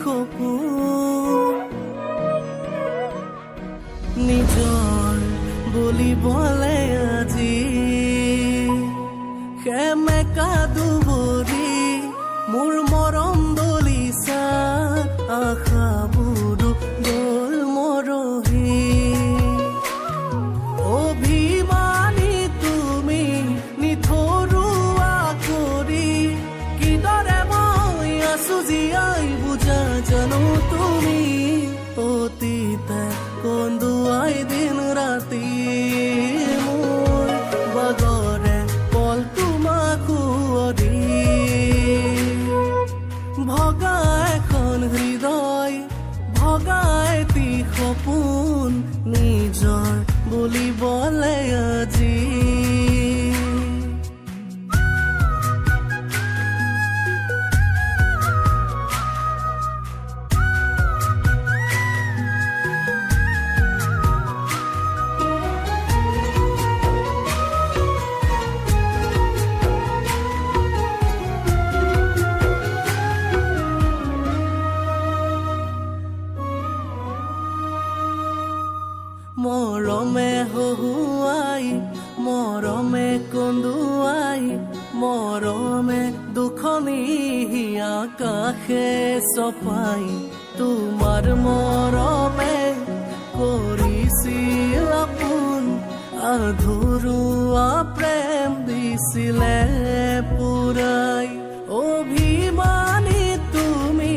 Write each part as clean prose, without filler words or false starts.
সপোন নিজৰ বুলিবলে আজি সেমেকা দুবৰি মোৰ মৰম দলিচা আশাবোৰো গ'ল মৰহি। অভিমানী তুমি নিথৰুৱা কৰি কিদৰে মই আছো জীয়াই বুজা জানো তুমি। অতীতে কন্দুৱাই দিন ৰাতি মোৰ বাগৰে পল তোমাক সুঁৱৰি। ভগা এখন হৃদয়, ভগা এটি সপোন নিজৰ বুলিবলে আজি। মৰমে হহুৱাই, মৰমে কন্দুৱাই, মৰমে দুখনি আকাশে চপাই, তোমাৰ মৰমে কৰিছিল আপোন, আধৰুৱা প্ৰেম দিছিলে পুৰাই। অভিমানী তুমি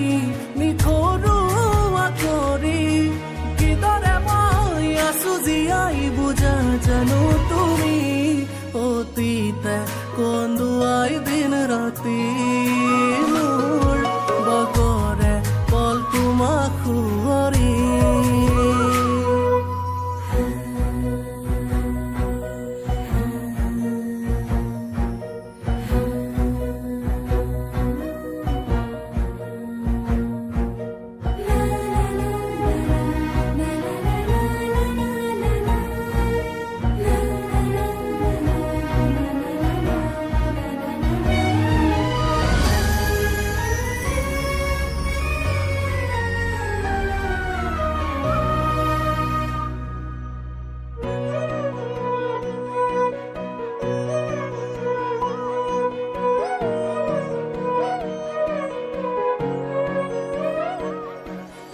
নিথৰুৱা কৰি কিদৰে মই আছো জীয়াই বুজা জানো তুমি। অতীতে কন্দুৱাই দিন ৰাতি মোৰ বাগৰে পল তোমাক সুঁৱৰি।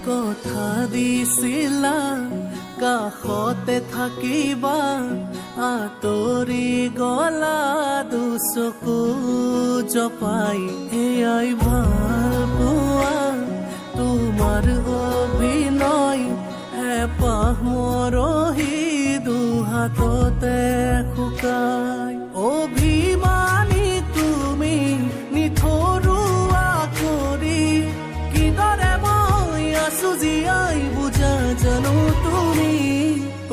কথা দিছিলা কাষতে থাকিবা, আঁতৰি গলা দুচকু জপাই। এয়াই ভাল পোৱা তোমাৰ অভিনয়, হেঁপাহ মৰহি দুহাততে শুকাই। অভিমানী তুমি নিথৰুৱা কৰি কিদৰে মই আছো জীয়াই বুজা জানো তুমি।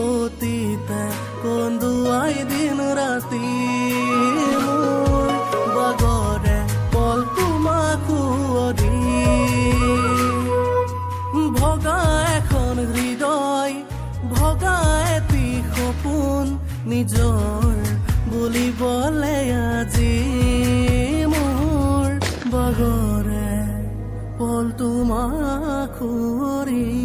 অতীতে কন্দুৱাই দিন ৰাতি মোৰ বাগৰে পল তোমাক সুঁৱৰি। ভগা এখন হৃদয়, ভগা এটি সপোন নিজৰ বুলিবলে আজি মোৰ বাগৰে পল তোমাক সুঁৱৰি।